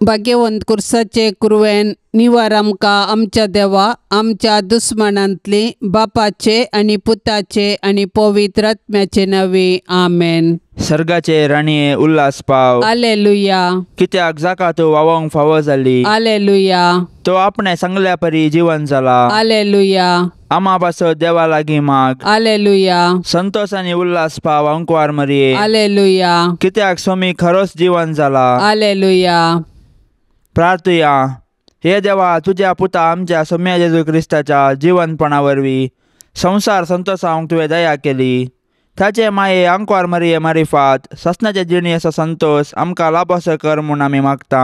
भाग्यवंत कुर्साचे कुरवेन निवार आमकां आमच्या देवा आमच्या दुस्मानांतली बापाचे आनी पुताचे आनी पवित्र आत्म्याचे नांवे आमेन. सर्गाचे राणये उल्हास पाव. आलेलुया. कित्याक जाका तूं वावोंक फावो जाली. आलेलुया. तो आपणे सांगल्या परी जिवन जाला. आलेलुया. आमा पासत देवा लागीं माग. आलेलुया. संतोष आनी उल्हास पाव अंकवार मरये. आलेलुया. कित्याक स्वामी खरोच जिवन जाला. आलेलुया. प्रार्थुया. हे देवा, तुज्या पुता आमच्या सोम्या जेजू क्रिस्ताच्या जिवनपणा वरवीं संवसार संतोषावंक तुवें दया केली. ताचे माये अंकवार मरये मारिफात ससनाचे जिणेचो संतोष आमकां लाभसो कर म्हूण आमी मागता.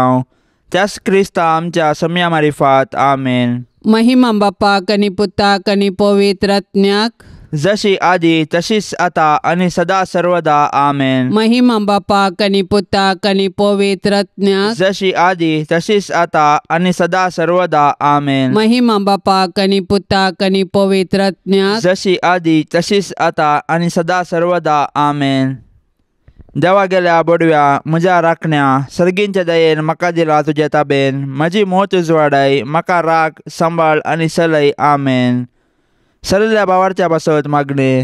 त्याच क्रिस्ता आमच्या सोम्या मारिफात. आमेन. महिमा बापाक आनी पुताक आनी पवित्र आत्म्याक, जशी आदी तशीच आता आनी सदा सर्वदा. आमेन. महिमा बापाक आनी पुताक आनी पवित्र आत्म्याक, जशी आदी तशीच आता आनी सदा सर्वदा. आमेन. महिमा बापाक आनी पुताक आनी पवित्र आत्म्याक, जशी आदी तशीच आता आनी सदा सर्वदा. आमेन. देवा गेल्या बोडव्या म्हज्या राखण्या सर्गींच्या दयेन म्हाका दिला तुज्या ताबेन म्हजी मोत उजवाडाय म्हाका राख सांबाळ आनी सलय. आमेन. सरल्या भावार्च्या पासत मागणे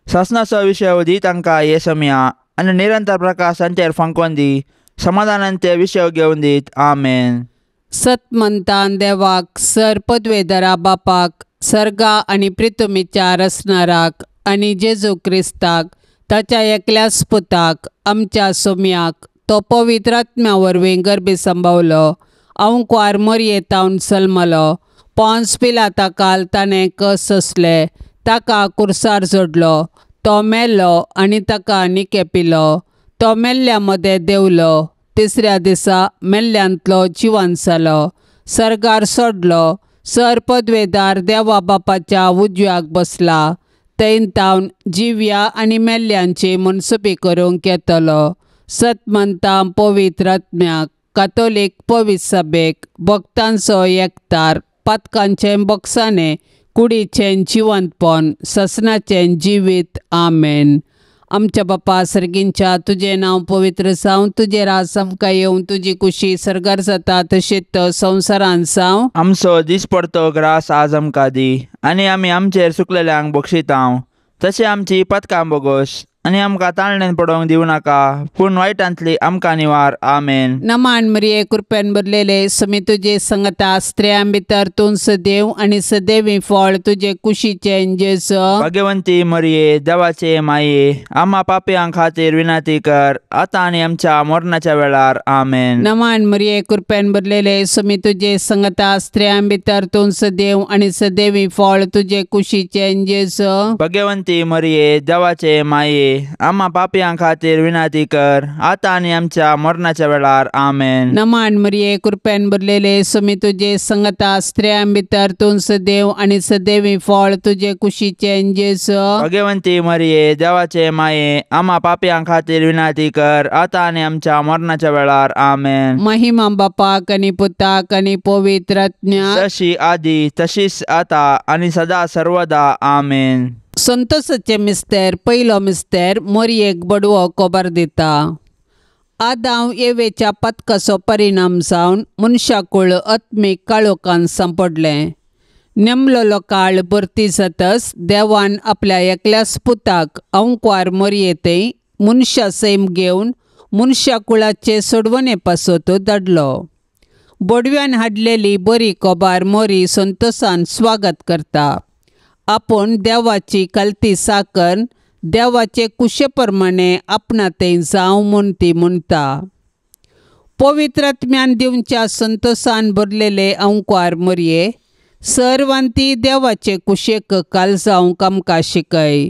सासनाचो विशय दी तांकां हे समया आनी निरंतर प्रकाश तांचेर फांकोवन दी समाधानान ते विशय घेवन दीत. आमेन. सतमंतान देवाक सर पदवेधरा बापाक सर्गा आनी प्रितुमीच्या रसणाराक आनी जेजू क्रिस्ताक ताच्या एकल्याच पुताक आमच्या सोम्याक तो पवित्र आत्म्या वरवीं गर्भी संभवलो अंकवार मोरयेतावन सल्मलो पोन्स पिलाता काल ताणें कस सोंसले ताका कुर्सार जोडलो तो मेलो आनी ताका निके पिलो तो मेल्ल्या मदें देंवलो तिसऱ्या दिसा मेल्ल्यांतलो जिवन जालो सर्गार सोडलो सर पदवेदार देवा बापाच्या उजव्याक बसला थंय तावन जिव्या आनी मेल्ल्यांची मनसुपी करूंक येतलो. सतमंतां पवित्र आत्म्याक कातोलीक पवित्र सभेक भक्तांचो एकतार पातकांचें बक्षाणें कुडीचें जिवंतपण ससनाचें जिवीत. आमेन. आमच्या बापा सर्गींच्या तुजें नांव पवित्र जावं तुजें राज आमकां येवं तुजी कुशी सर्गार जाता तशीच संवसारांत जावं. आमचो दिसपडतो ग्रास आज आमकां दी आनी आमी आमचेर सुकलेल्यांक बक्षितांव तशें आमची पदकां बोगोस आनी आमकां ताळणेन पडोवंक दिवं नाका पूण वायटांतली आमकां निवार. आमेन. नमान मरिये कृपेन भरलेले समी तुजे संगता स्त्रियां भितर तूं सदैव आनी सदैवी फळ तुजे कुशीचें जेजू. भाग्यवंती मरिये देवाचे माये आम्हा पापयां खातीर विनंती कर आतां आनी आमच्या मरणाच्या वेळार. आमेन. नमान मरिये कृपेन भरलेले समी तुजे संगता स्त्रियां भितर तूं सदैव आनी सदैवी फळ तुजे कुशीचें जेजू. भाग्यवंती मरिये देवाचे माये आम्हा पापयां खातीर विनंती कर आतां आनी आमच्या मरणाच्या वेळार. आमेन. नमान मरिये कृपेन भरलेले समी तुजे संगता स्त्रियां भितर तूं सदैव आनी सदैवी फळ तुजे कुशीचें जेजू. भाग्यवंती मरिये देवाचे माये आम्हा पापयां खातीर विनंती कर आतां आनी आमच्या मरणाच्या वेळार. आमेन. महिमा बापाक आनी पुताक आनी पवित्र आत्म्याक, जशी आदी तशीच आता आनी सदा सर्वदा. आमेन. संतोषाचे मिस्तेर पयलो मिस्तेर मोरयेक बडवो कोबर दिता. आदांव एवेच्या पथकाचो परिणाम जावन मनशाकूळ आत्मीक काळोखान सांपडलें. नेमलेलो काळ भरती जातच देवान आपल्या एकल्याच पुताक अंकवार मोरयेतय मनशा सैम घेवन मनशाकुळाचे सोडवणे पासत धाडलो. बोडव्यान हाडलेली बरी कोबार मोरी संतोषान स्वागत करता. आपूण देवाची कलती साकर देवाचे कुशे प्रमाणे आपणा तें जावं म्हूण ती म्हणटा. पवित्र आत्म्यान दिवच्या संतोषान भरलेले अंकवार मोरये सर्वांती देवाचे कुशेक काल जावंक आमकां शिकय.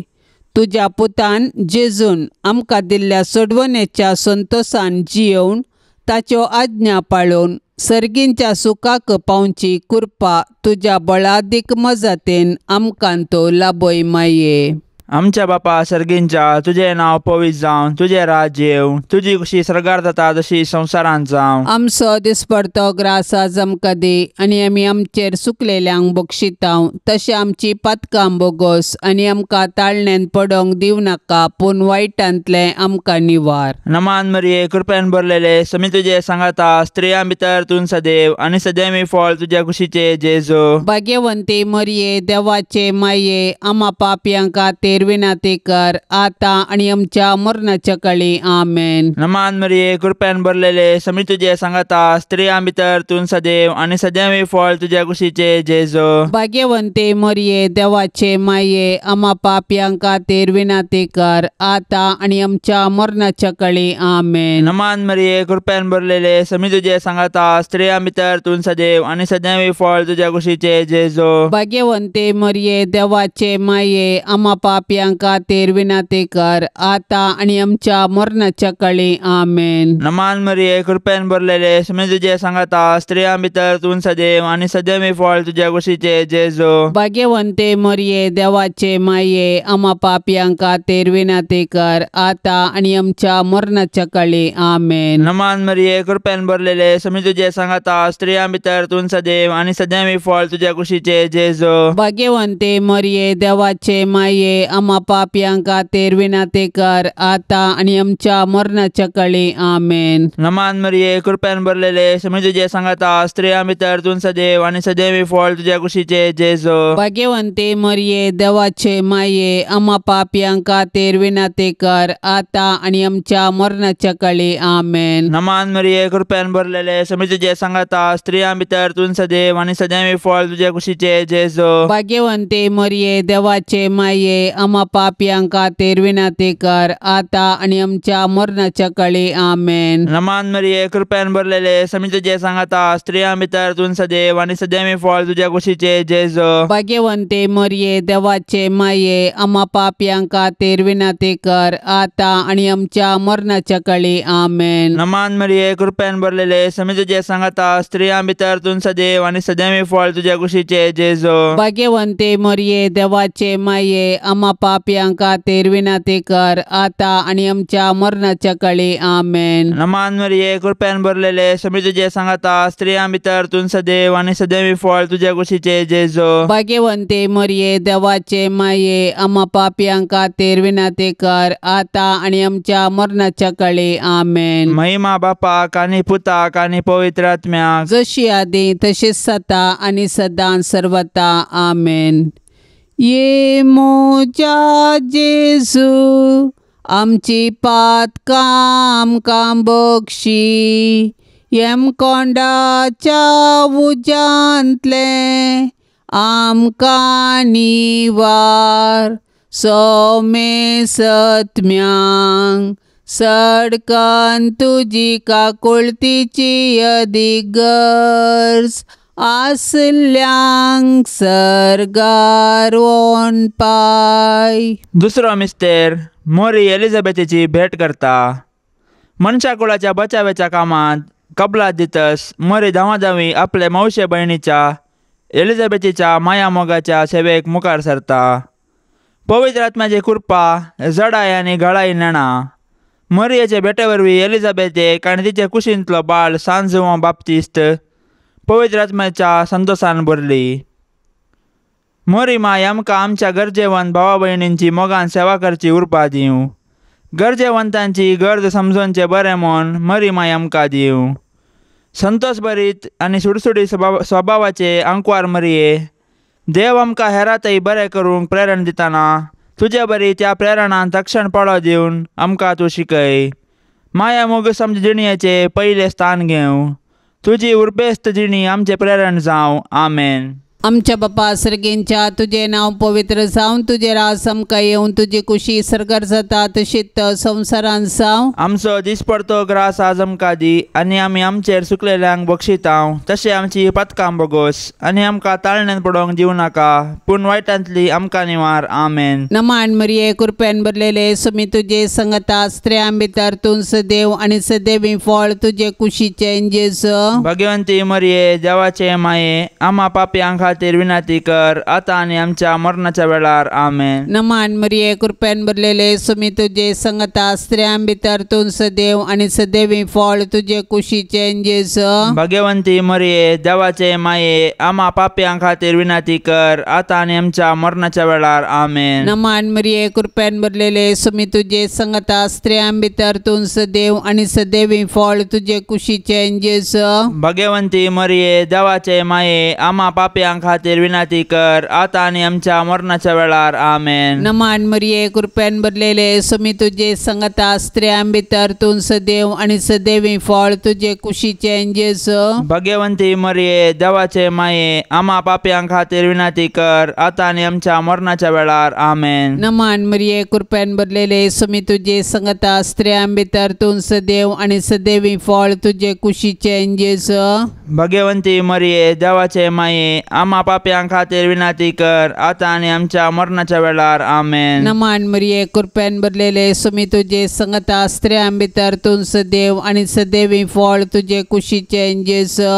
तुज्या पुतान जेजून आमकां दिल्ल्या सोडवणेच्या संतोषान जियोवन ताच्यो आज्ञा पाळून सर्गींच्या सुखाक पावची कृपा तुज्या बळादीक मजतीन आमकां तो लाभय माये. आमच्या बापा सर्गींच्या तुजें नांव पवित्र जावं, तुजें राज्य येवं, तुजी खुशी सर्गार जाता तशी संवसारांत जावं। आमचो दिसपडतो ग्रास आज आमकां दी आनी आमी आमचेर सुकलेल्यांक बक्षितांव तशें आमची पातकां बोगोस आनी आमकां ताळण्यान पडोंक दिवं नाका पूण वायटांतलें आमकां निवार। नमान मरिये कृपेन भरलेले समी तुजे सांगाता, स्त्रियां भितर तूं सदैव आनी सदैवी फळ तुज्या कुशीचे जेजू। भाग्यवंती मरिये देवाचे माये आमा पापयां खातीर विनंती कर आता आनी आमच्या मरणाच्या काळी। आमेन। नमान मरिये कृपेन भरलेले समी तुजे सांगाता, स्त्रियां भितर तूं सदैव आनी सदैवी फळ तुज्या कुशीचे जेजू। भाग्यवंती मरिये देवाचे माये आमा पापयां खातीर विनंती कर आता आनी आमच्या मरणाच्या काळी। आमेन। नमान मरिये कृपेन भरलेले समी तुजे सांगाता, स्त्रियां भितर तूं सदैव आनी सदैवी फळ तुज्या कुशीचे जेजू। भाग्यवंती मरिये देवाचे माये आमा पापयां खातीर विनंती कर आता आनी आमच्या मरणाच्या काळी। आमेन। नमान मरिये कृपेन भरलेले समी तुजे सांगाता, स्त्रियां भितर तूं सदैव आनी सदैवी फळ तुज्या कुशीचे जेजू। भाग्यवंती मरिये देवाचे माये आमा पापयां खातीर विनंती कर आता आनी आमच्या मरणाच्या काळी। आमेन। नमान मरिये कृपेन भरलेले समी तुजे सांगाता, स्त्रियां भितर तूं सदैव आनी सदैवी फळ तुज्या कुशीचे जेजू। भाग्यवंती मरिये देवाचे माये आमा पापयां खातीर विनंती कर आता आनी आमच्या मरणाच्या काळी। आमेन। नमान मरिये कृपेन भरलेले समी तुजे सांगाता, स्त्रियां भितर तूं सदैव आनी सदैवी फळ तुज्या कुशीचे जेजू। भाग्यवंती मरिये देवाचे माये आमा पापयां खातीर विनंती कर आता आनी आमच्या मरणाच्या काळी। आमेन। नमान मरिये कृपेन भरलेले समी तुजे सांगाता, स्त्रियां भितर तूं सदैव आनी सदैवी फळ तुज्या कुशीचे जेजू। भाग्यवंती मरिये देवाचे माये आमा पापयां खातीर विनंती कर आता आनी आमच्या मरणाच्या काळी। आमेन। नमान मरिये कृपेन भरलेले समी तुजे सांगाता, स्त्रियां भितर तूं सदैव आनी सदैवी फळ तुज्या कुशीचे जेजू। भाग्यवंती मरिये देवाचे माये आमा पापयां खातीर विनंती कर आता आनी आमच्या मरणाच्या काळी। आमेन। नमान मरिये कृपेन भरलेले समी तुजे सांगाता, स्त्रियां भितर तूं सदैव आनी सदैवी फळ तुज्या कुशीचे जेजू। भाग्यवंती मरिये देवाचे माये आमा पापयां खातीर विनंती कर आता आनी आमच्या मरणाच्या काळी। आमेन। नमान मरिये कृपेन भरलेले समी तुजे सांगाता, स्त्रियां भितर तूं सदैव आनी सदैवी फळ तुज्या कुशीचे जेजू। भाग्यवंती मरिये देवाचे माये आमा पापयां खातीर विनंती कर आता आनी आमच्या मरणाच्या काळी। आमेन। महिमा बापाक आनी पुताक आनी पवित्र आत्म्याक, जशी आदी तशीच सता आनी सदां सर्वता। आमेन। ये म्हज्या जेजू आमची पातकां आमकां बक्षी, यमकोंडाच्या उज्यांतलें आमकां निवार, सोमे सत्म्यांक सडकन तुजी काकुळतीची अदीक गरज आसल्यांक सर्गार पाय। दुसरो मिस्तेर मोरी एलिझाबेथेची भेट करता। मनशा कुळाच्या बचाव्याच्या कामांत कबलात दितस मोरी धांवाधांवी आपले मावशे भयणीच्या एलिझाबेथीच्या माया मोगाच्या सेवेक मुखार सरता। पवित्र आत्म्याची कृपा जडाय आनी घळाय नेणा। मरियेचे भेटे वरवीं एलिझाबेथेक आनी तिचे कुशींतलो बाळ सान जुवांव बाप्तिस्त पवित्र आत्म्याच्या संतोसान भरली। मोरी माय आमकां आमच्या गरजेवंत भावा भयणींची मोगान सेवा करची उर्बा दिवं। गरजेवंतांची गरज समजोवचें बरें मन मरी माय आमकां दिवं। संतोष भरीत आनी सुडसुडी स्वभावाचे आंकवार मरिये, देव आमकां हेरांतय बरें करूंक प्रेरण दितना तुजे बरी त्या प्रेरणान तक्षण पाळो दिवन आमकां तूं शिकय। माया मोग समज जिणयेचें पयलें स्थान घेवं, तुजी उर्बेस्त जिणी आमचें प्रेरण जावं। आमेन। आमच्या बापा सर्गेंच्या तुजें नांव पवित्र जावं, तुजें राज आमकां येवं, तुजी कुशी सर्गार जाता तशीच संवसारांत जावं। आमचो दिसपडतो ग्रास आज आमकां दी आनी आमी आमचेर सुकलेल्यांक बक्षितांव तशें आमची पातकां बोगोस आनी आमकां ताळण्यान पडोवंक दिवं नाका पूण वायटांतली आमकां निवार। आमेन। नमान मरिये कृपेन भरलेले सुमी तुजे संगता, स्त्रियां भितर तूं सदैव आनी सदैवी फळ तुजे कुशीचें जेजू। भगवंती मरिये देवाचे माये आमा पापयां खातीर विनंती कर आतां आनी आमच्या मरणाच्या वेळार आमेन। नमान मरिये कृपेन भरलेले सुमी तुजे संगता स्त्रियां भितर तूं सदैव आनी सदैवी फळ तुजे कुशीचें जेजू। भाग्यवंती मरिये देवाचे माये आमा पापयां खातीर विनंती कर आतां आनी आमच्या मरणाच्या वेळार आमेन। नमान मरिये कृपेन भरलेले सुमी तुजे संगता स्त्रियां भितर तूं सदैव आनी सदैवी फळ तुजे कुशीचें जेजू। भाग्यवंती मरिये देवाचे माये आमा पापयां खातीर विनंती कर आतां आनी आमच्या मरणाच्या वेळार आमेन। नमान मरिये कृपेन भरलेले सुमी तुजे संगता स्त्रियां भितर तूं सदैव आनी सदैवी फळ तुजे कुशीचें जेजू। भाग्यवंती मरिये देवाचे माये आमा पापयां खातीर विनंती कर आतां आनी आमच्या मरणाच्या वेळार आमेन। नमान मरिये कृपेन भरलेले सुमी तुजे संगता स्त्रियां भितर तूं सदैव आनी सदैवी फळ तुजे कुशीचें जेजू। भाग्यवंती मरिये देवाचे माये आमा पापयां खातीर विनंती कर आतां आनी आमच्या मरणाच्या वेळार आमेन। नमान मरिये कृपेन भरलेले सुमी तुजे संगता स्त्रियां भितर तूं सदैव आनी सदैवी फळ तुजे कुशीचें जेजू।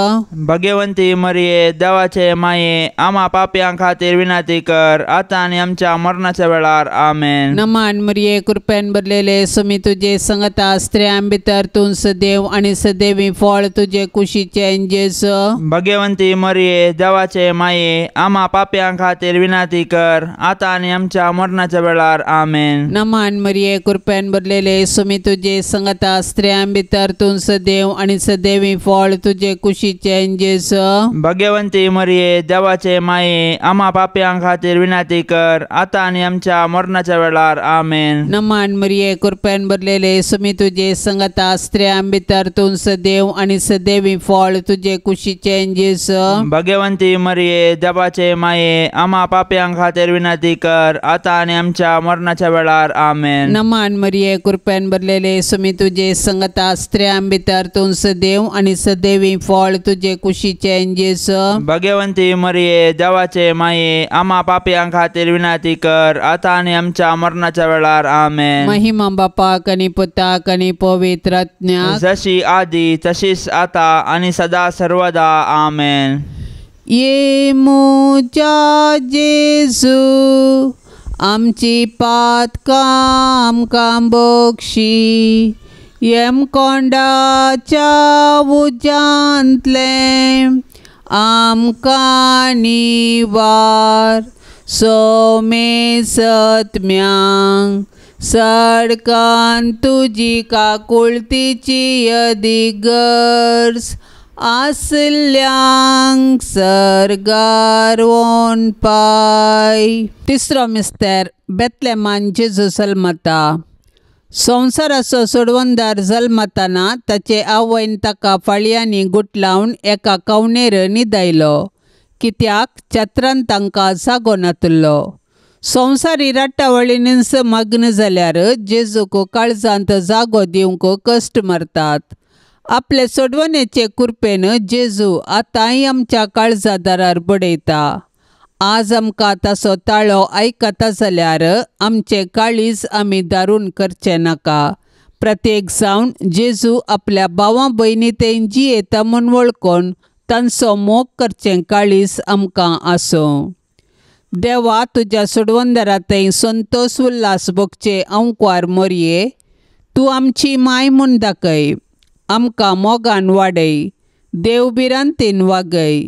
भाग्यवंती मरिये देवाचे माये आमा पापयां खातीर विनंती कर आतां आनी आमच्या मरणाच्या वेळार आमेन। नमान मरिये कृपेन भरलेले सुमी तुजे संगता स्त्रियां भितर तूं सदैव आनी सदैवी फळ तुजे कुशीचें जेजू। भाग्यवंती मरिये देवाचे माये आमा पापयां खातीर विनंती कर आतां आनी आमच्या मरणाच्या वेळार आमेन। नमान मरिये कृपेन भरलेले सुमी तुजे संगता स्त्रियां भितर तूं सदैव आनी सदैवी फळ तुजे कुशीचें जेजू। भाग्यवंती मरिये देवाचे माये आमा पापयां खातीर विनंती कर आतां आनी आमच्या मरणाच्या वेळार आमेन। नमान मरिये कृपेन भरलेले सुमी तुजे संगता स्त्रियां भितर तूं सदैव आनी सदैवी फळ तुजे कुशीचें जेजू। भाग्यवंती मरिये देवाचे माये आमा पापयां खातीर विनंती कर आतां आनी आमच्या मरणाच्या वेळार आमेन। नमान मरिये कृपेन भरलेले सुमी तुजे संगता स्त्रियां भितर तूं सदैव आनी सदैवी फळ तुजे कुशीचें जेजू। भाग्यवंती मरिये देवाचे माये आमा पापयां खातीर विनंती कर आतां आनी आमच्या मरणाच्या वेळार आमेन। महिमा बापाक आनी पुताक आनी पवित्र आत्म्याक, जशी आदी तशीच आता आनी सदा सर्वदा आमेन। ये म्हज्या जेजू आमची पातकां आमकां बक्षी, यमकोंडाच्या उज्यांतलें आमकां निवार, सोमे सत्म्यांक सडकान तुजी काकुळतीची अदिगर्ज आसल्यांक सर्गार वोन पाय। तिसरो मिस्तेर बेतलेमान जेजू जल्मता। संवसाराचो सोडवणदार जल्मताना ताचे आवयन ताका फाळयांनी गुटलावन एका कवनेर न्हिदायलो, कित्याक छत्रान तांकां जागो नातलो। संवसारी राटावळीनीच मग्न जाल्यार जेजूक काळजांत जागो दिवंक कश्ट मारतात। आपले सोडवणेचे कृपेन जेजू आतांय आमच्या काळजा दारार बडयता। आज आमकां ताचो ताळो आयकता जाल्यार आमचें काळीज आमी दारून करचें नाका। प्रत्येक जावन जेजू आपल्या भावां भयणी तें जियेता म्हूण वळखून तांचो मोग करचें काळीज आमकां आसूं। देवा तुज्या सोडवणदारा थंय संतोश उल्हास भोगचे अंकवार मोरये तूं आमची माय म्हूण दाखय, आमकां मोगान वाडय, देव भिरांतीन वागय।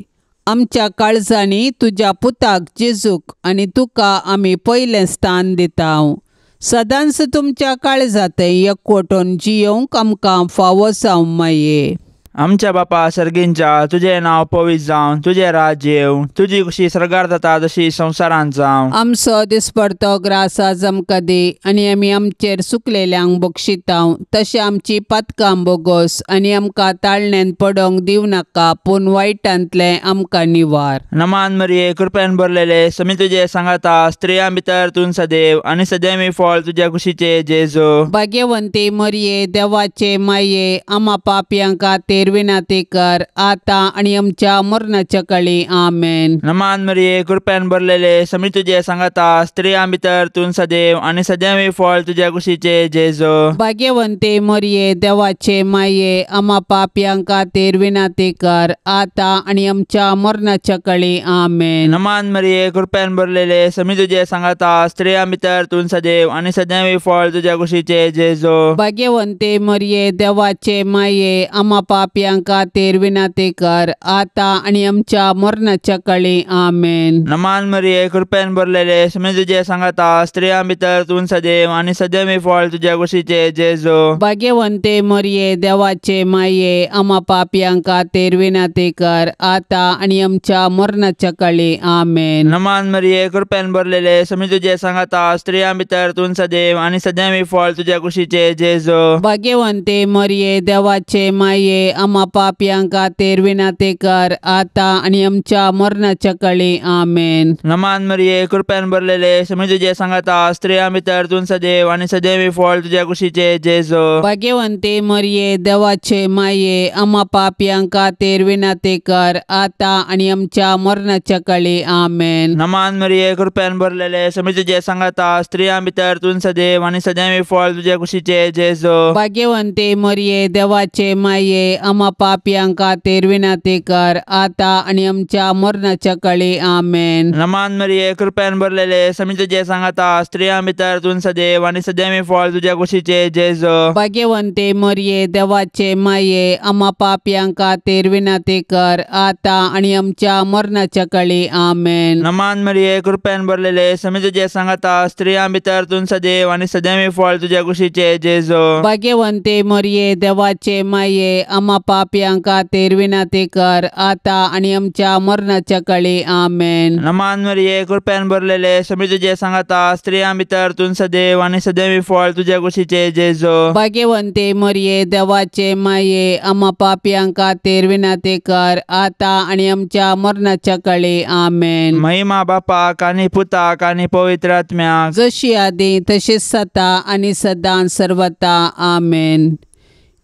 आमच्या काळजांनी तुज्या पुताक जेजूक आनी तुका आमी पयलें स्थान दिता। सदांच तुमच्या काळजांत एकवटून जियोवंक आमकां फावो जावं माये। आमच्या बापा सर्गींच्या तुजें नांव पवित्र जावं, तुजें राज्य येवं, तुजी खुशी सर्गार जाता तशी संवसारांत जावं। आमचो दिसपडतो ग्रास आज आमकां दी आनी आमी आमचेर सुकलेल्यांक बक्षिता तशें आमची पातकां बोगोस आनी आमकां ताळण्यान पडोंक दिवं नाका, पूण वायटांतलें आमकां निवार। नमान मरिये कृपेन भरलेले समी तुजे सांगाता, स्त्रियां भितर तूं सदैव आनी सदैवी फळ तुज्या खुशीचे जेजू। भाग्यवंती मरिये देवाचे माये आमा पापयां खातीर खातीर विनंती कर आतां आनी आमच्या मरणाच्या कळी आमेन। नमान मरिये कृपेन भरलेले समी तुजे सांगाता स्त्रियां भितर तूं सदैव आनी सदैव फळ तुज्या कुशीचे जेजू। भाग्यवंते मरिये देवाचे माये आमा पापयां खातीर विनंती कर आतां आनी आमच्या मरणाच्या कळी आमेन। नमान मरिये कृपेन भरलेले समी तुजे सांगाता स्त्रियां भितर तूं सदैव आनी सदैव फळ तुज्या कुशीचे जेजू। भाग्यवंते मरिये देवाचे माये आमा पापयां खातीर विनंती कर आतां आनी आमच्या मरणाच्या कळी आमेन। नमान मरिये कृपेन भरलेले समी तुजे सांगाता स्त्रियां भितर तूं सदैव आनी सदैव फळ तुज्या कुशीचे जेजू। भाग्यवंते मरिये देवाचे माये आमा पापयां खातीर विनंती कर आतां आनी आमच्या मरणाच्या कळी आमेन। नमान मरिये कृपेन भरलेले समी तुजे सांगाता स्त्रियां भितर तूं सदैव आनी सदैव फळ तुज्या कुशीचे जेजू। भाग्यवंते मरिये देवाचे माये आमा पापयां खातीर विनंती कर आतां आनी आमच्या मरणाच्या कळी आमेन। नमान मरिये कृपेन भरलेले समी तुजे सांगाता स्त्रियां भितर तूं सदैव आनी सदैव फळ तुज्या कुशीचे जेजू। भाग्यवंते मरिये देवाचे माये आमा पापयां खातीर विनंती कर आतां आनी आमच्या मरणाच्या कळी आमेन। नमान मरिये कृपेन भरलेले समी तुजे सांगाता स्त्रियां भितर तूं सदैव आनी सदैव फळ तुज्या कुशीचे जेजू। भाग्यवंते मरिये देवाचे माये आमा पापयां खातीर विनंती कर आतां आनी आमच्या मरणाच्या कळी आमेन। नमान मरिये कृपेन भरलेले समी तुजे सांगाता स्त्रियां भितर तूं सदैव आनी सदैव फळ तुज्या कुशीचे जेजू। भाग्यवंते मरिये देवाचे माये आमा पापयां खातीर विनंती कर आतां आनी आमच्या मरणाच्या कळी आमेन। नमान मरिये कृपेन भरलेले समी तुजे सांगाता स्त्रियां भितर तूं सदैव आनी सदैव फळ तुज्या कुशीचे जेजू। भाग्यवंते मरिये देवाचे माये आमा पापयां खातीर विनंती कर आतां आनी आमच्या मरणाच्या कळी आमेन। नमान मरिये कृपेन भरलेले समी तुजे सांगाता स्त्रियां भितर तूं सदैव आनी सदैव फळ तुज्या कुशीचे जेजू। भाग्यवंते मरिये देवाचे माये आमा पापयां खातीर विनंती कर आतां आनी आमच्या मरणाच्या कळी आमेन। महिमा बापाक आनी पुताक आनी पवित्र आत्म्याक, जशी आदी तशीच सता आनी सदां सर्वता आमेन।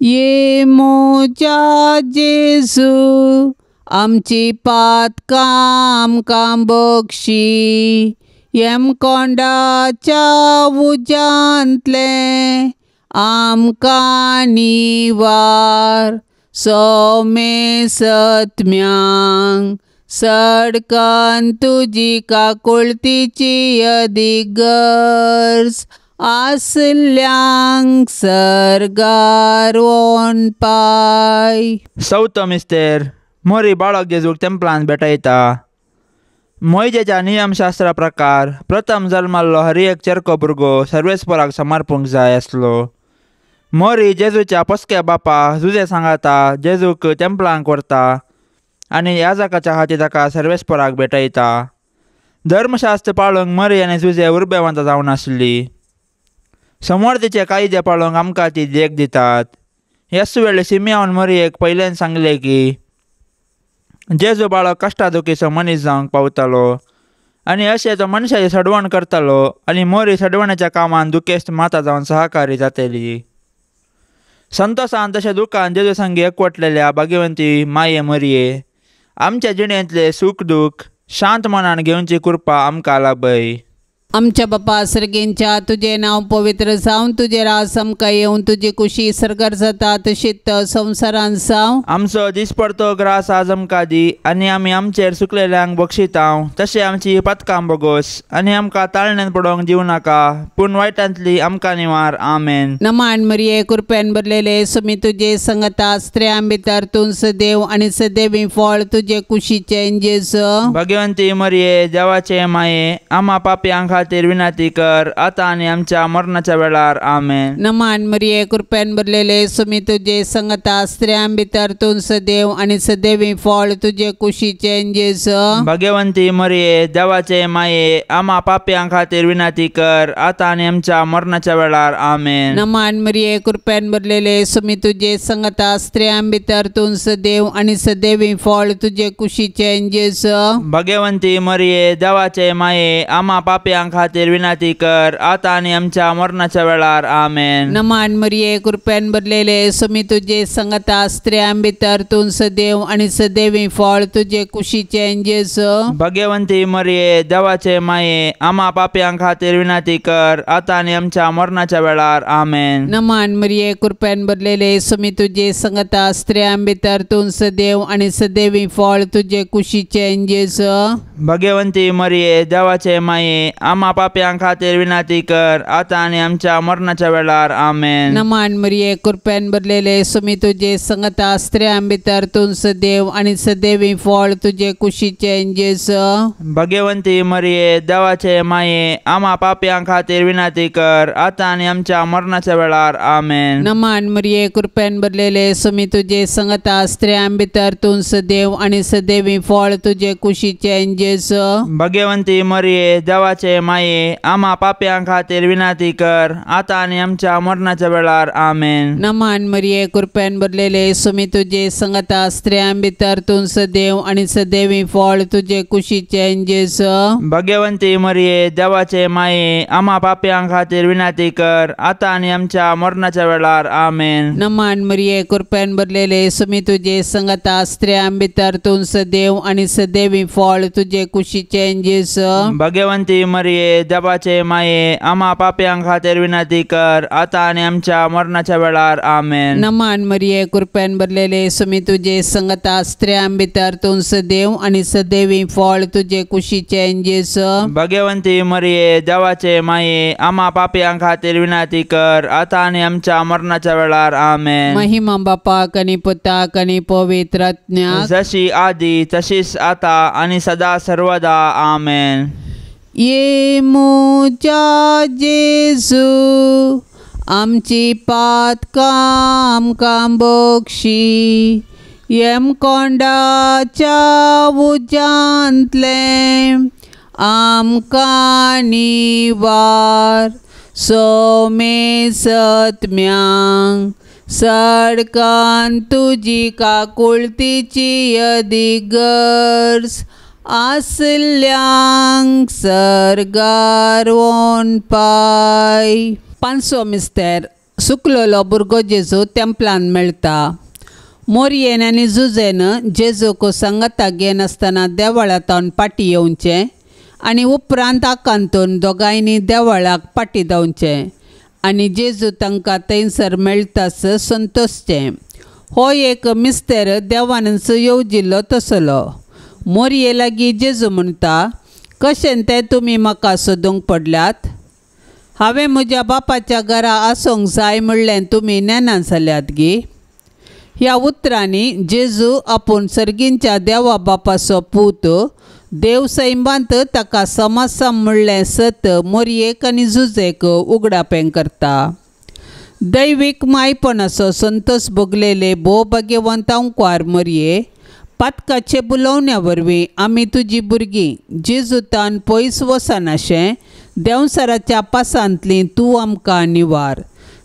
ये म्हज्या जेजू आमची पातकां आमकां बक्षी यमकोंडाच्या उज्यांतलें आमकां निवार सोमे सत्म्यांक सडकन तुजी काकुळतीची अदीक गरज आसल्यांक सर्गार वोनपाय। चवथो मिस्तेर मोरी बाळक जेजूक तेंपलान भेटयता। मोयजेच्या नियमशास्त्रा प्रकार प्रथम जल्माल्लो हर एक चेरको भुरगो सर्वेस्पराक समर्पूंक जाय आसलो। मोरी जेजूच्या पोसक्या बापा जुजे सांगाता जेजूक तेंपलांक व्हरता आनी याजकाच्या हाती ताका सर्वेस्पराक भेटयता। धर्मशास्त्र पाळूंक मरी आनी जुजे उर्बेवंत जावन आसली। समोर तिचे कायदे पाळूंक आमकां ती देख दितात। ह्याच वेळ सिमियान मरियेक पयल्यान सांगलें की जेजू बाळक कश्टा दुखीचो मनीस जावंक पावतालो आनी अशें तो मनशाची सडवण करतालो आनी मोरी सडवणाच्या कामान दुखेस्त माता जावन सहकारी जातली। संतोसान तशें दुखान जेजू संगी एकवटलेल्या भाग्यवंती माये मरिये आमच्या जिणेंतले सूख दूख शांत मनान घेवची कृपा आमकां लाभय। आमच्या बापा सर्गेंच्या तुजें नांव पवित्र जावं, तुजें राज आमकां येवं, तुजी कुशी सर्गार जाता तशीच संवसारांत जावं। आमचो दिसपडतो ग्रास आज आमकां दी आनी आमी आमचेर सुकलेल्यांक बक्षितांव तशें आमची पातकां बोगोस आनी आमकां ताळण्यान पडोवंक दिवं नाका पूण वायटांतली आमकां निवार. आमेन. नमान मरिये कृपेन भरलेले सुमी तुजे संगता स्त्रियां भितर तूं सदैव आनी सदैवी फळ तुजे कुशीचें जेजू. भगवंती मरिये देवाचे माये आमा पापयां खातीर विनंती कर आता आनी आमच्या मरणाच्या वेळार. आमेन. नमान मरिये कृपेन भरलेले सुमी तुजे संगता स्त्रियां भितर तूं सदैव आनी सदैवी फळ तुजे कुशीचें जेजू. भगवंती मरिये देवाचे माये आमा पापयां खातीर विनंती कर आता आनी आमच्या मरणाच्या वेळार. आमेन. नमान मरिये कृपेन भरलेले सुमी तुजे संगता स्त्रियां भितर तूं सदैव आनी सदैवी फळ तुजे कुशीचें जेजू. भगवंती मरिये देवाचे माये आमा पापयां खातीर विनंती कर, आतां आनी आमच्या मरणाच्या वेळार. आमेन. नमान मरिये, कृपेन भरलेले, सुमी तुजे संगता, स्त्रियां भितर तूं सदैव आनी सदैवी फळ तुजे कुशीचें जेजू. भाग्यवंती मरिये, देवाचे माये, आमा पापयां खातीर विनंती कर, आतां आनी आमच्या मरणाच्या वेळार. आमेन. नमान मरिये, कृपेन भरलेले, सुमी तुजे संगता, स्त्रियां भितर तूं सदैव आनी सदैवी फळ तुजे कुशीचें जेजू. भाग्यवंती मरिये, देवाचे माये, आमा पापयां खातीर विनंती कर, आतां आनी आमच्या मरणाच्या वेळार. आमेन. नमान मरिये, कृपेन भरलेले, सुमी तुजे संगता, स्त्रियां भितर तूं सदैव आनी सदैवी फळ तुजे कुशीचें जेजू. भाग्यवंती मरिये, देवाचे माये, आमा पापयां खातीर विनंती कर, आतां आनी आमच्या मरणाच्या वेळार. आमेन. नमान मरिये, कृपेन भरलेले, सुमी तुजे संगता, स्त्रियां भितर तूं सदैव आनी सदैवी फळ तुजे कुशीचें जेजू. भाग्यवंती मरिये, देवाचे माये, आमा पापयां खातीर विनंती कर, आतां आनी आमच्या मरणाच्या वेळार. आमेन. नमान मरिये, कृपेन भरलेले, सुमी तुजे संगता, स्त्रियां भितर तूं सदैव आनी सदैवी फळ तुजे कुशीचें जेजू. भाग्यवंती मरिये, देवाचे माये, आमा पापयां खातीर विनंती कर, आतां आनी आमच्या मरणाच्या वेळार. आमेन. नमान मरिये, कृपेन भरलेले, सुमी तुजे संगता, स्त्रियां भितर तूं सदैव आनी सदैवी फळ तुजे कुशीचें जेजू. भाग्यवंती मरिये, देवाचे माये, आमा पापयां खातीर विनंती कर, आतां आनी आमच्या मरणाच्या वेळार. आमेन. नमान मरिये, कृपेन भरलेले, सुमी तुजे संगता, स्त्रियां भितर तूं सदैव आनी सदैवी फळ तुजे कुशीचें जेजू. भाग्यवंती मरिये, देवाचे माये, आमा पापयां खातीर विनंती कर, आतां आनी आमच्या मरणाच्या वेळार. आमेन. महिमा बापाक आनी पुताक आनी पवित्र आत्म्याक, जशी आदी तशीच आता आनी सदा सर्वदा. आमेन. ये म्हज्या जेजू, आमची पातकां आमकां बक्षी, यमकोंडाच्या उज्यांतलें आमकां निवार, सोमे सत्म्यांक सडकान तुजी काकुळतीची अदिगर्ज आसल्यांक सर्गार वोन पाय. पांचवो मिस्तेर, सुकलेलो भुरगो जेजू तेंपलान मेळटा. मोरयेन आनी जुजेन जेजूक सांगाता घेनासतना देवळांत पाटी येवचें आनी उपरांत आकांतून दोगांयनी देवळाक पाटी धांवचें आनी जेजू तांकां थंयसर मेळटास संतोशचें. हो एक मिस्तेर देवानच येवजिल्लो तसलो. मोरये लागीं जेजू म्हणटा, कशें तें तुमी म्हाका सोदूंक पडल्यात? हांवें म्हज्या बापाच्या घरा आसूंक जाय म्हणलें तुमी नेना जाल्यात गी? ह्या उतरांनी जेजू आपूण सर्गींच्या देवा बापाचो पूत, देव सैमांत ताका समासम म्हणलें सत मोरयेक आनी जुजेक उगडापें करता. दैवीक मायपणाचो संतोष भोगलेले भोव भाग्यवंत अंकवार मोरये, पातकाचे बुलोवण्या वरवीं आमी तुजी भुरगीं जेजूतान पयस वचनाशें देंवसाराच्या पासांतली तूं आमकां निवार.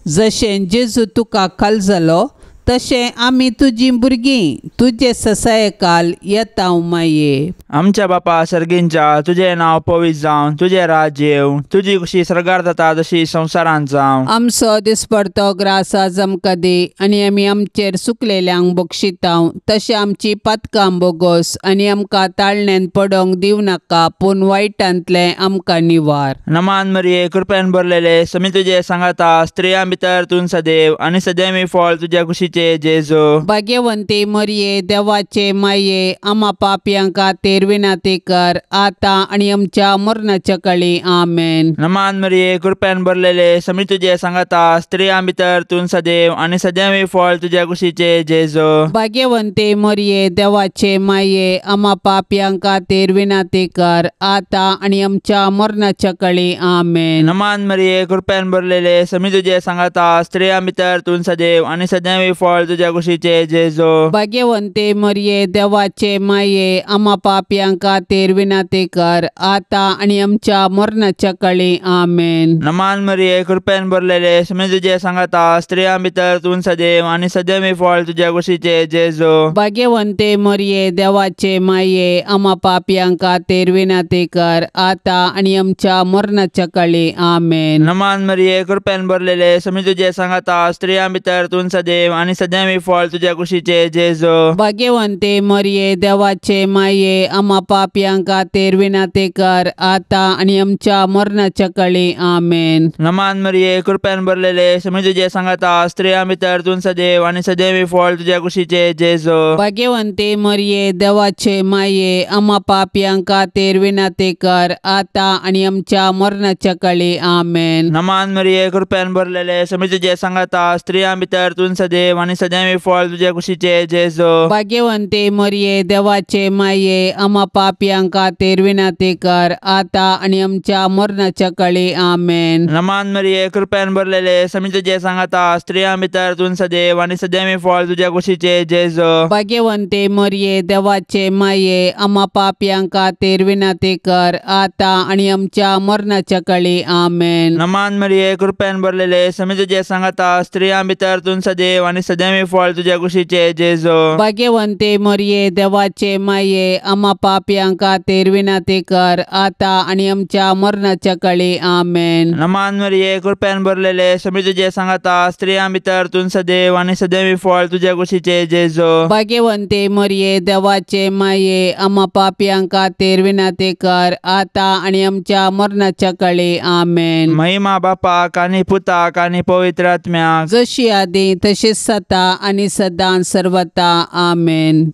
जशें जेजू तुका खाल जालो तशें आमी तुजी भुरगीं तुजे ससायकाल येता माये. आमच्या बापा सर्गींच्या, तुजें नांव पवित्र जावं, तुजें राज्य येवं, तुजी खुशी सर्गार जाता तशी संवसारांत जावं. आमचो दिसपडतो ग्रास आज आमकां दी आनी आमी आमचेर सुकलेल्यांक बक्षितांव तशें आमची पातकां बोगोस आनी आमकां ताळण्यान पडोंक दिवं नाका, पूण वायटांतलें आमकां निवार. नमान मरिये, कृपेन भरलेले, समी तुजे सांगाता, स्त्रियां भितर तूं सदैव आनी सदैवी फळ तुज्या खुशीचें जेजू. भाग्यवंती मरिये, देवाचे माये, आमा पापयां खातीर विनंती कर, आतां आनी आमच्या मरणाच्या काळी. आमेन. नमान मरिये, कृपेन भरलेले, समी तुजे सांगाता, स्त्रियां भितर तूं सदैव आनी सदैवी फळ तुज्या कुशीचें जेजू. भाग्यवंती मरिये, देवाचे माये, आमा पापयां खातीर विनंती कर, आतां आनी आमच्या मरणाच्या काळी. आमेन. नमान मरिये, कृपेन भरलेले, समी तुजे सांगाता, स्त्रियां भितर तूं सदैव आनी सदैवी फळ फळ तुज्या कुशीचे जेजू। भाग्यवंते मरिये देवाचे माये आमा पापयां खातीर विनंती कर आता आनी आमच्या मरणाच्या काळी आमेन। नमान मरिये कृपेन भरलेले स्वामी तुझे सांगाता स्त्रियां भितर तूं सदैव आनी सदैव फळ तुज्या कुशीचे जेजू। भाग्यवंते मरिये देवाचे माये आमा पापयां खातीर विनंती कर आता आनी आमच्या मरणाच्या काळी आमेन। नमान मरिये कृपेन भरलेले स्वामी तुझे सांगाता स्त्रियां भितर तूं सदैव आनी सदैव फळ तुज्या कुशीचे जेजू। भाग्यवंते मरिये देवाचे माये आमा पापयां खातीर विनंती कर आता आनी आमच्या मरणाच्या काळी आमेन। नमान मरिये कृपेन भरलेले स्वामी तुझे सांगाता स्त्रियां भितर तूं सदैव आनी सदैव फळ तुज्या कुशीचे जेजू। भाग्यवंते मरिये देवाचे माये आमा पापयां खातीर विनंती कर आता आनी आमच्या मरणाच्या काळी आमेन। नमान मरिये कृपेन भरलेले स्वामी तुझे सांगाता स्त्रियां भितर तूं सदैव आनी सदैव फळ तुज्या कुशीचे जेजू। भाग्यवंते मरिये देवाचे माये आमा पापयां खातीर विनंती कर आता आनी आमच्या मरणाच्या काळी आमेन। नमान मरिये कृपेन भरलेले स्वामी तुझे सांगाता स्त्रियां भितर तूं सदैव आनी सदैव फळ तुज्या कुशीचे जेजू। भाग्यवंते मरिये देवाचे माये आमा पापयां खातीर विनंती कर आता आनी आमच्या मरणाच्या काळी आमेन। नमान मरिये कृपेन भरलेले स्वामी तुझे सांगाता स्त्रियां भितर तूं सदैव आनी सदैव फळ तुज्या कुशीचे जेजू। भाग्यवंते मरिये देवाचे माये आमा पापयां खातीर विनंती कर आता आनी आमच्या मरणाच्या काळी आमेन। नमान मरिये कृपेन भरलेले स्वामी तुझे सांगाता स्त्रियां भितर तूं सदैव आनी सदैव फळ तुज्या कुशीचे जेजू। भाग्यवंते मरिये देवाचे माये आमा पापयां खातीर विनंती कर आता आनी आमच्या मरणाच्या काळी आमेन। महिमा बापाक आनी पुताक आनी पवित्र आत्म्याक, जशी आदी तशीच सता आनी सदां सर्वता आमेन।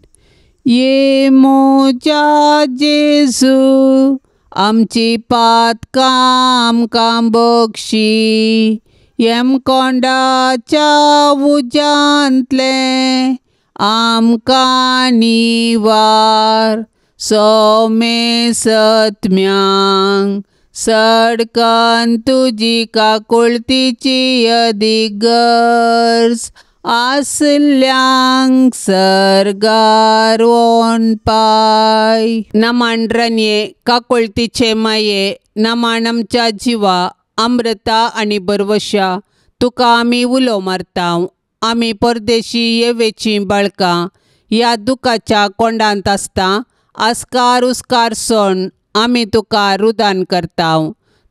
ये मोजा जेजू आमची पातकां आमकां बक्षी यमकोंडाच्या उज्यांतलें आमकां निवार सोमे सत्म्यांक सडकन तुजी काकुळतीची अदीक गरज आसल्यांक सर्गार वोन पाय। नमान रनये काकुळतीचे माये नमान आमच्या जिवा अमृता आनी बरवशा तुका आमी उलो मारता। आमी परदेशी येवेचीं बाळकां ह्या दुखाच्या कोंडांत आसता आस्कार उस्कार सोण आमी तुका रुदान करता।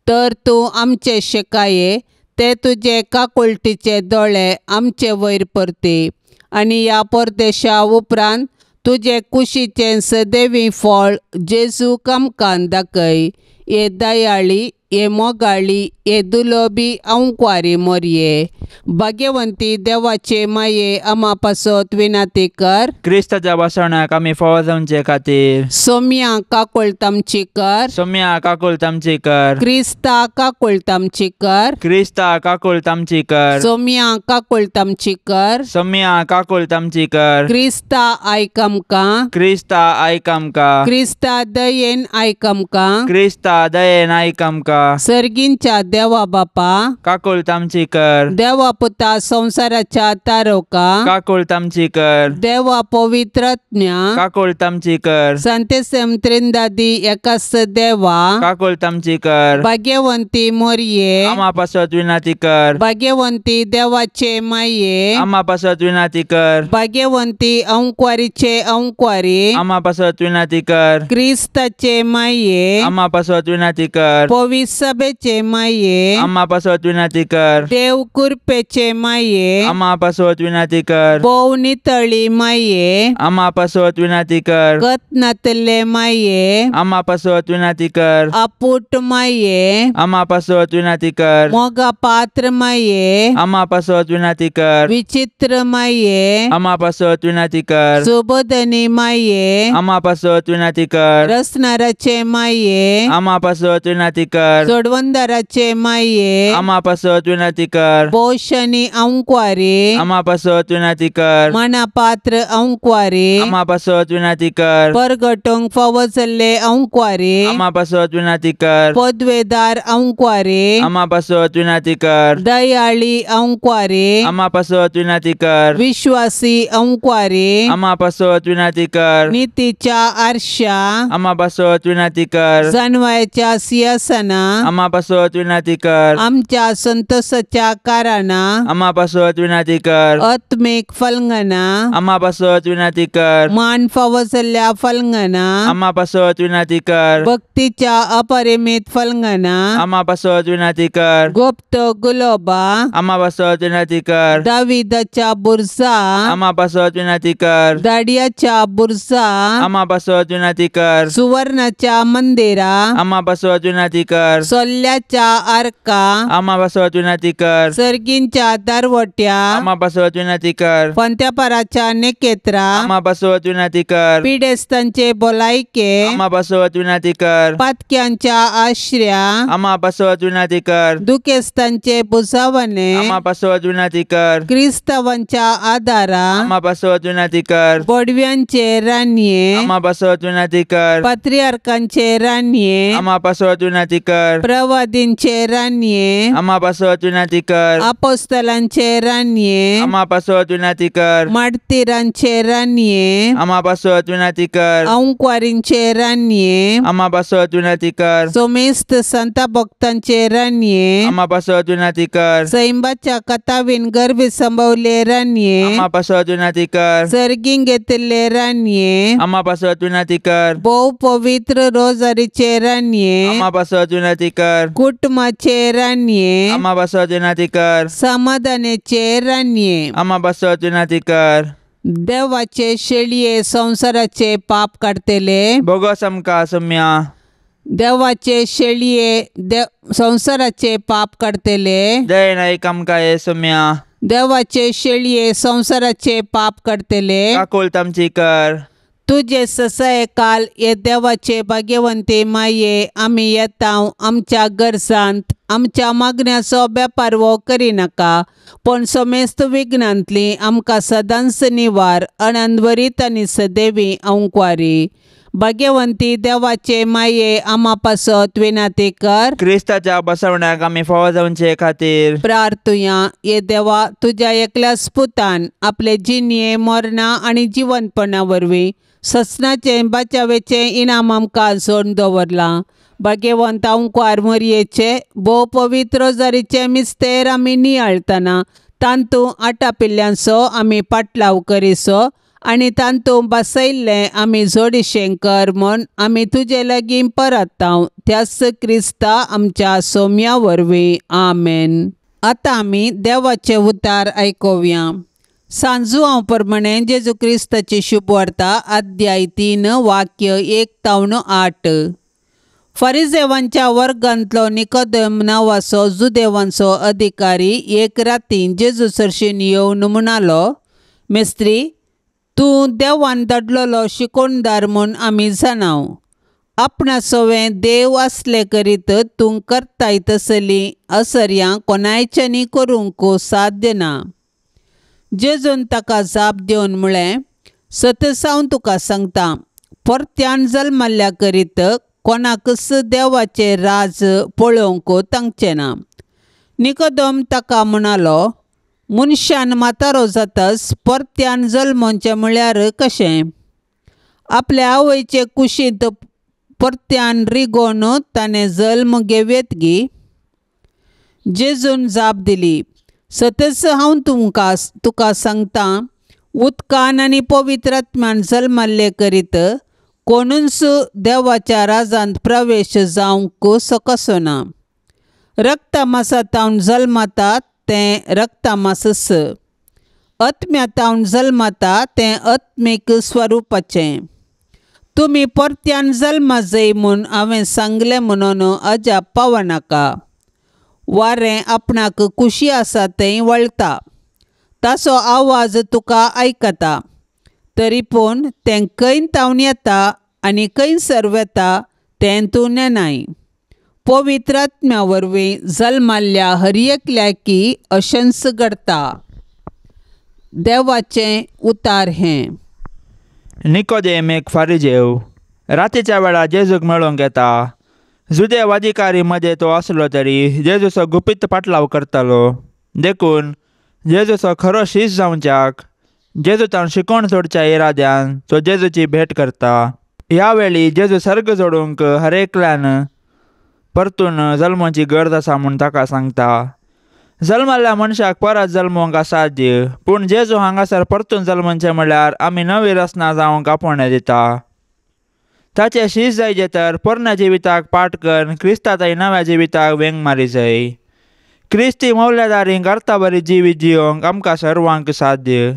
तर तूं आमचे शेकाये ते तुजे काकुळटीचे दोळे आमचे वयर परती आनी ह्या परदेशा उपरांत तुजे कुशीचें सदैवी फळ जेजूक आमकां दाखय। हे दयाळी हे मोगाळी हे दुलोबी अंकुवारी मोरये भाग्यवंती देवाचे माये आमा पासत विनंती कर। क्रिस्ताच्या बसवण्याक आमी फावो जावचे खातीर सोम्या काकुळट आमची कर। सोम्या काकुळट आमची कर। क्रिस्ता काकुळट आमची कर। क्रिस्ता काकुळट आमची कर। सोम्या काकुळट आमची कर। सोम्या काकुळट आमची कर। क्रिस्ता आयक आमकां। क्रिस्ता आयक आमकां। क्रिस्ता दयेन आयक आमकां। क्रिस्ता दयेन आयक आमकां। सर्गींच्या देवा बापा काकुळट आमची कर। देवा पुता संवसाराच्या तारोका काकुळट आमची कर। देवा पवित्रज्ञा काकुळट आमची कर। संतेसम त्रिंदादी एकास देवा काकुळट आमची कर। भाग्यवंती मोरये आमा पासत विनंती कर। भाग्यवंती देवाचे माये आमा पासत विनंती कर। भाग्यवंती अंकुवारीचे अंकुवारी आमा पासत विनंती कर। क्रिस्ताचे माये आमा पासत विनंती कर। पवित्र सभेचे माये आमा पासत विनंती कर। देव कृपेचे माये आमा पासत विनंती कर। भोव नितळी माये आमा पासत विनंती कर। गत नातले माये आमा पासत विनंती कर। अपूट माये आमा पासत विनंती कर। मोगा पात्र माये आमा पासत विनंती कर। विचित्र माये आमा पासत विनंती कर। सुबोधनी माये आमा पासत विनंती कर। रसनाराचे माये आमा पासत विनंती कर। कर। जोडवंदाराचे माये आमा पासत विनंती कर। पोशणी अंकवारी आमा पासत विनंती कर। मनापात्र अंकवारी आमा पासत विनंती कर। परगटोंक फावो जाल्ले अंकवारी आमा पासत विनंती कर। पदवेदार अंकवारी आमा पासत विनंती कर। दयाळी अंकवारी आमा पासत विनंती कर। विश्वासी अंकवारी आमा पासत विनंती कर। नीतीच्या आरशा आमा पासत विनंती कर। जानवायच्या सिंहासना आमा पासत विनंती कर। आमच्या संतोषाच्या कारणा आमा पासत विनंती कर। आत्मिक फलंगना आमा पासत विनंती कर। मान फावो जाल्ल्या फलंगना आमा पासत विनंती कर। भक्तीच्या अपरिमित फलंगना आमा पासत विनंती कर। गुप्त गुलोबा आमा पासत विनंती कर। दाविदाच्या बुरजा आमा पासत विनंती कर। दाडियाच्या बुरजा आमा पासत विनंती कर। सुवर्णाच्या मंदिरा आमा पासत विनंती कर। सोल्ल्याच्या आर्का आमा पासत विनंती कर। सर्गींच्या दारवट्या आमा पासत विनंती कर। पंत्यापाराच्या नेकेत्रा आमा पासत विनंती कर। पिडेस्तांचे भलायके आमा पासत विनंती कर। पातक्यांच्या आश्र्या आमा पासत विनंती कर। दुखेस्तांचे बुजावणे आमा पासत विनंती कर। क्रिस्तावांच्या आदारा आमा पासत विनंती कर। बोडव्यांचे राणये आमा पासत विनंती कर। पात्रियार्कांचे राणये आमा पासत विनंती कर। प्रवादींचे राणये आमा पासत विनंती कर। अपोस्तलांचे राणये आमा पासत विनंती कर। मार्टिरांचे राणये आमा पासत विनंती कर। अंकवारींचे राणये आमा पासत विनंती कर। सोमेस्त संता भक्तांचे राणये आमा पासत विनंती कर। सैंबाच्या कथावीन गर्भी संभवले राणये आमा पासत विनंती कर। सर्गीं घेतिल्ले राणये आमा पासत विनंती कर। भोव पवित्र रोजारीचे राणये आमा पासत विनंती कर। कुटुंबाचे राणये आमा पासत विनंती कर। समाधानाचे राणये आमा पासत विनंती कर। देवाचे शेळये संवसाराचे पाप काडटले बोगस आमकां सम्या। देवाचे शेळये संवसाराचे पाप काडटले दयेन आयक आमकां हे सम्या। देवाचे शेळये संवसाराचे पाप काडटले काकूळट आमची कर। तुजे ससाये काल हे देवाचे भाग्यवंती माये आमी येता आमच्या गरजांत आमच्या मागण्याचो बेपारवो करिनाका पूण समेस्त विघ्नांतली आमकां सदांच निवार अनंतवरीत आनी सदैवी अंकवारी। भाग्यवंती देवाचे माये आमा पासत विनंती कर। क्रिस्ताच्या बसवण्याक आमी फावो जावचे खातीर प्रार्थुया। हे देवा तुज्या एकल्याच पुतान आपले जिणये मरणा आनी जिवंतपणा वरवीं ससनाचें बचावेचें इनाम आमकां जोडून दवरलां। भाग्यवंत अंकवार मरयेचे भोव पवित्र रोजारीचें मिस्तेर आमी नियाळतना तांतूं आटापिल्ल्यांचो आमी पाटलाव करिसो आनी तांतूं बसयल्लें आमी जोडिशें कर म्हूण आमी तुजे लागीं परताव त्याच क्रिस्ता आमच्या सोम्या वरवीं आमेन। आतां आमी देवाचे उतार आयकुया। सांजुआंव प्रमाणे जेजू क्रिस्ताची शुभवार्ता अध्याय 3 वाक्य 1 तावन 8। फारिजेवांच्या वर्गांतलो निकोदेम नांवाचो जुदेवांचो अधिकारी एक राती जेजू सरशीन येवन म्हणालो, मेस्त्री तूं देवान धाडलेलो शिकोणदार म्हूण आमी जाणाव। आपणा सवें देव आसले करीत तूं करताय तसलीं असर्यां कोणायच्यांनी करूंक साध्य ना। जेजून ताका जाप दिवन म्हळें, सतस हांव तुका सांगता, परत्यान जल्मल्ल्या करीत कोणाकच देवाचें राज पळोवंक तांकचें ना। निकोदेम ताका म्हणालो, मनशान म्हातारो जातच परत्यान जल्मचें म्हळ्यार कशें? आपल्या आवयचे कुशींत परत्यान रिगोवन ताणें जल्म घेवयेत गी? जेजून जाप दिली, सतच हांव तुका सांगता, उदकान आनी पवित्र आत्म्यान जल्मल्ले करीत कोणूच देवाच्या राजांत प्रवेश जावंक शकसो ना। रक्तमासांत जल्मता तें रक्तमासच, आत्म्यांत जल्मता तें आत्मीक स्वरुपाचें। तुमी परत्यान जल्मा जाय म्हूण हांवें सांगलें म्हणून अजाप पावनाका। वारें आपणाक खुशी आसा थंय वळटा, ताचो आवाज तुका आयकता, तरी पूण तें खंय तावन येता आनी खंयसर वता तें तूं नेणाय। पवित्र आत्म्या वरवीं जल्माल्ल्या हर एकल्याकी अशेंच घडता. देवाचें उतार हें. निकोदेम एक फारिजेव रातीच्या वेळार जेजूक मेळोवंक येता. जुदेव अधिकारी मदें तो आसलो तरी जेजूचो गुपीत पाटलाव करतालो. देखून जेजूचो खरो शीस जावच्याक जेजूतान शिकोवण सोडच्या इराद्यान तो जेजूची भेट करता. ह्या वेळी जेजू सर्ग जोडूंक हर एकल्यान परतून जल्माची गरज आसा म्हूण ताका सांगता. जल्मल्ल्या मनशाक परत जल्मोवंक असाध्य, पूण जेजू हांगासर परतून जल्मचें म्हळ्यार आमी नवी रचना जावंक आपोवणें दिता. ताचें शीस जायचें तर पोरण्या जिविताक पाठ करून क्रिस्ताच्या नव्या जिविताक वेंग मारी जाय. क्रिस्ती मौल्यादारींक अर्था बरी जिवीत जियोंक आमकां सर्वांक साध्य.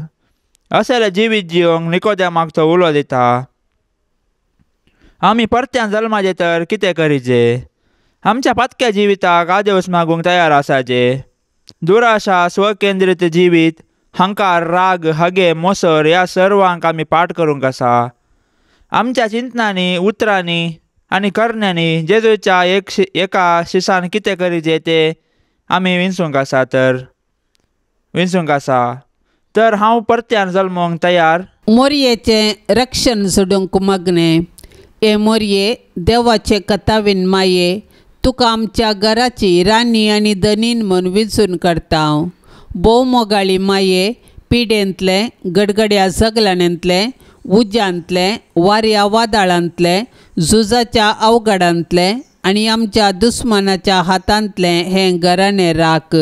असलें जिवीत जियोंक निकोदेमाक तो उलो दिता. आमी परत्यान जल्माचें तर कितें करीजे? आमच्या पातक्या जिविताक आदेवस मागूंक तयार आसाचे. दुराशा, स्वकेंद्रीत जिवीत, हंकार, राग, हगे, मोसर ह्या सर्वांक आमी पाठ करूंक आसा. आमच्या चिंतनांनी, उतरांनी आनी करण्यांनी जेजूच्या एका शिसान कितें करीजे तें आमी विंचूंक आसा तर विंचूंक आसा. तर हांव परत्यान जल्मोंक तयार. मोरयेचें रक्षण सोडूंक मागणें. हे मोरये, देवाचे कथावीन माये, तुका आमच्या घराची राणी आनी धनीन म्हूण विंचून काडटा हांव. भोव मोगाळी माये, पिडेंतलें, गडगड्या जगलाण्यांतलें, उज्यांतलें, वाऱ्या वादळांतलें, झुजाच्या अवघडांतलें आनी आमच्या दुस्मानाच्या हातांतलें हें घराणें राख.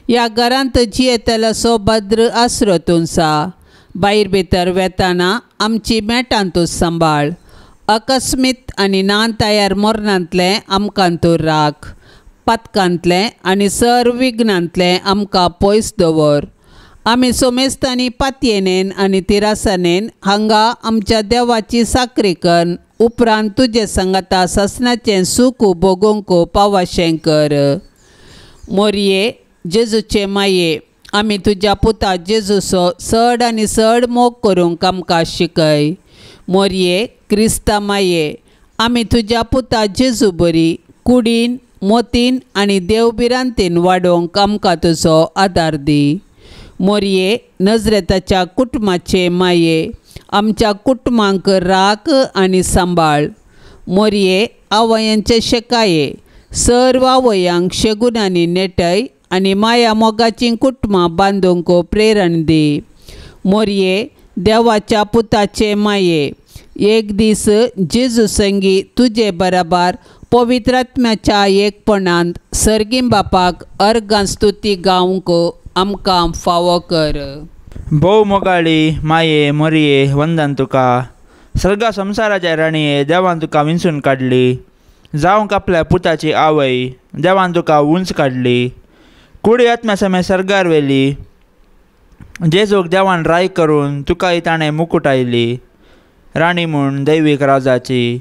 ह्या घरांत जियेतलो भद्र आसरो तुमचा. भायर भितर वेताना आमची मेटां तूं सांबाळ. अकस्मीत आनी ना तयार मरणांतलें आमकां तूं राख. पातकांतलें आनी सर्व विघ्नांतलें आमकां पयस दवर. आमी सोमेस्तांनी पातयेनेन आनी तिरासनेन हांगा आमच्या देवाची साकरी करून उपरांत तुजे सांगाता सासणाचें सूख भोगोवंक पावाशें कर. मोरये, जेजूचे माये, आमी तुज्या पुता जेजूचो चड आनी चड मोग करूंक आमकां शिकय. मोरये, क्रिस्ता माये, आमी तुज्या पुता जेजू बरी कुडीन, मोतीन आनी देवभिरांतीन वाडोवंक आमकां तुजो आदार दी. मोरये, नजरेताच्या कुटुंबाचे माये, आमच्या कुटुंबांक राख आनी सांबाळ. मोरये, आवयांचे शेकाये, सर्व आवयांक शेगुणांनी नेटय आनी माया मोगाचीं कुटुंबां बांदूंक प्रेरण दी. मोरये, देवाच्या पुताचे माये, एक दीस जेजू संगी तुजे बराबर पवित्र आत्म्याच्या एकपणांत सर्गीं बापाक अर्गां स्तुती गावंक आमकां फावो कर. भोव मोगाळी माये मोरये, वंदन तुका. सर्गा संवसाराच्या राणये, देवान तुका विंचून काडली. जावंक आपल्या पुताची आवय, देवान तुका उंच काडली. कुडी आत्म्या समेत सर्गार व्हेली. जेजूक देवान राय करून तुकाय ताणें मुकूट आयली राणी म्हूण दैवीक राजाची.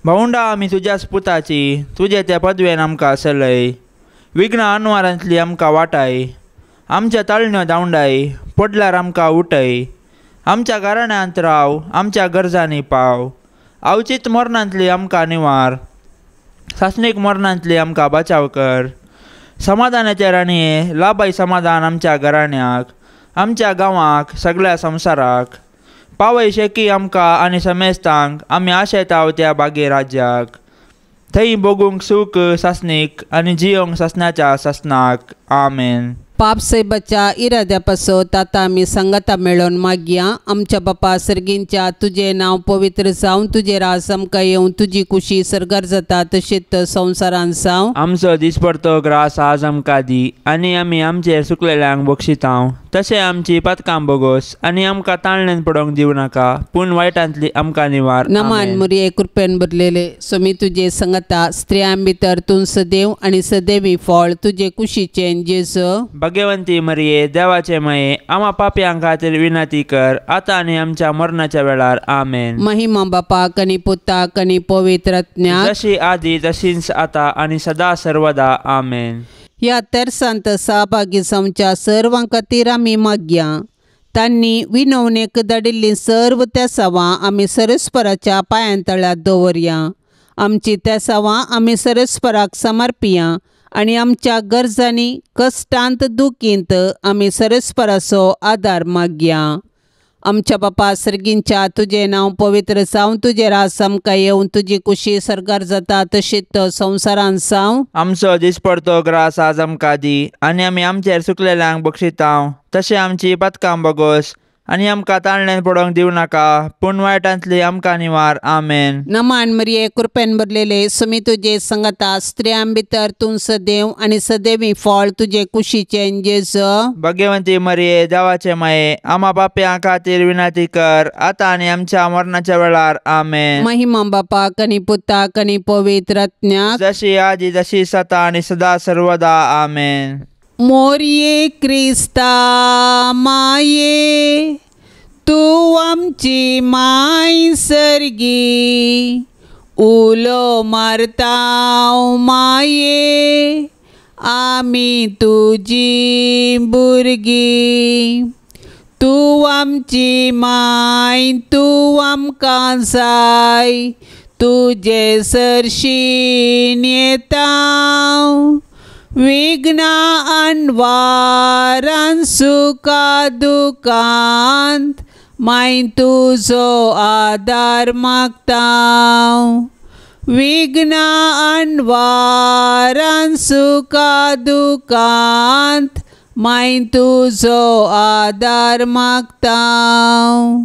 भावंडा आमी तुज्याच पुताची, तुजे त्या पदवेन आमकां सलय. विघ्न अनवारांतली आमकां वाटाय. आमच्या ताळण्यो धांवडाय, पडल्यार आमकां उठय. आमच्या घराण्यांत राव, आमच्या गरजांनी पाव. अवचीत मरणांतली आमकां निवार. सासणीक मरणांतली आमकां बचाव कर. समाधानाचे राणये, लाभाय समाधान आमच्या घराण्याक, आमच्या गांवाक, सगळ्या संवसाराक. पावय शेकी आमकां आनी समेस्तांक, आमी आशेताव त्या बागे राज्याक. थंय भोगूंक सूख सासणीक आनी जियोंक सासणाच्या सासणाक. आमेन. पाप साहेबाच्या इराद्या पासत आतां आमी सांगाता मेळोवन मागया. आमच्या बापा सर्गींच्या, तुजें नांव पवित्र जावं, तुजें राज आमकां येवं, तुजी कुशी सर्गार जाता तशीच संवसारांत जावं. आमचो दिसपडतो ग्रास आज आमकां दी, आनी आमी आमचेर सुकलेल्यांक बक्षितांव, तशें आमची पातकां बोगोस, आनी आमकां ताळणेन पडोवंक दिवं नाका, पूण वायटांतली आमकां निवार. नमान मुरये, कृपेन भरलेले, स्वामी तुजे सांगाता, स्त्रियां भितर तूं सदैव आनी सदैवी फळ तुजे कुशीचें जेजू. भगवंती मरिये, देवाचे माये, आमा पापयां खातीर विनंती कर, आतां आनी आमच्या मरणाच्या वेळार. आमेन. महिमा बापाक आनी पुताक आनी पवित्र आत्म्याक, जशी आदी तशीच आतां आनी सदा सर्वदा. आमेन. ह्या तेरसांत सहभागी जावच्या सर्वां खातीर आमी मागया. तांणी विनवणेक धाडिल्लीं सर्व तेसावां आमी सरस्पराच्या पांयां तळार दवरया. आमची तेसावां आमी सरस्पराक समर्पिया आनी आमच्या गरजांनी कश्टांत दुखींत आमी सरस्पराचो आदार मागया. आमच्या बापा सर्गींच्या तुजें नांव पवित्र जावं, तुजें राज आमकां येवन, तुजी कुशी सर्गार जाता तशीच संवसारांत जावं. आमचो दिसपडतो ग्रास आज आमकां दी आनी आमी आमचेर चुकलेल्यांक बक्षितांव तशें आमची पथकां बगोस आनी आमकां ताळण्यान पडोवंक दिवं नाका पूण वायटांतली आमकां निवार. आमेन. नमान मरिये, कृपेन भरलेले, सुमी तुजे संगता, स्त्रियां भितर तूं सदैव आनी सदैवी फळ तुजे कुशीचें जेजू. भाग्यवंती मरिये, देवाचे माये, आमा पापयां खातीर विनंती कर आतां आनी आमच्या मरणाच्या वेळार. आमेन. महिमा बापाक आनी पुताक आनी पवित्र आत्म्याक, जशी आदी तशी सता आनी सदा सर्वदा. आमेन. मोरये क्रिस्ता माये, तूं आमची माय सर्गी, उलो मारता माये, आमी तुजी भुरगीं. तूं आमची माय, तूं आमकां जाय, तुजे सरशीन येता. विघ्नां अनवारान सुखा दुखांत माय तुजो आदार मागता. विघ्नां अनवारान सुखा दुखांत माय तुजो आदार मागता.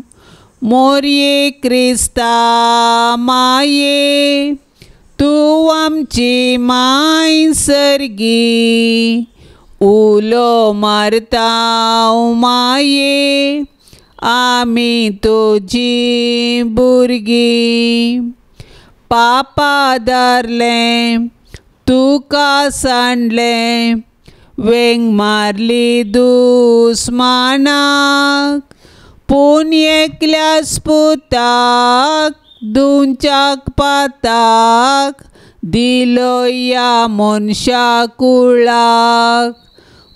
मोरये क्रिस्ता माये, तूं आमची माय सर्गी, उलो मारता माये, आमी तुजी भुरगीं. पापा धरलें तुका सांडलें, वेंग मारली दुस्मानाक, पूण एकल्याच पुताक दुंच्याक पाताक दिलो ह्या मनशा कुळाक.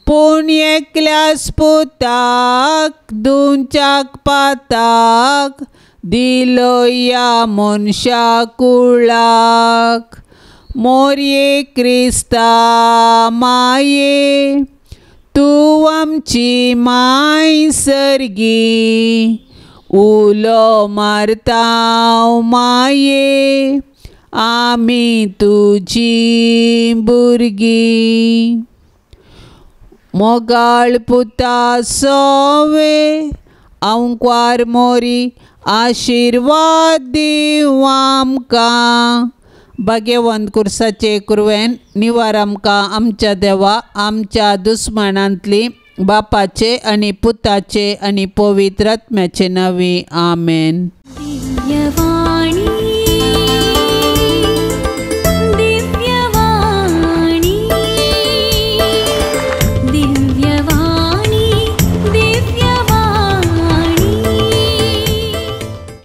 पूण एकल्याच पुताक दुंच्याक पाताक दिलो ह्या मनशा कुळाक. मोरये क्रिस्ता माये, तूं आमची माय सर्गी, उलो मारता माये, आमी तुजी भुरगीं. मोगाळ पुता सोवे आंकवार मोरी, आशिर्वाद दीवं आमकां. भाग्यवंत कुर्साचे कुरवेन निवार आमकां आमच्या देवा आमच्या दुस्मानांतली, बापाचे आनी पुताचे आनी पवित्र आत्म्याचे नांवी. आमेन. दिव्यवाणी.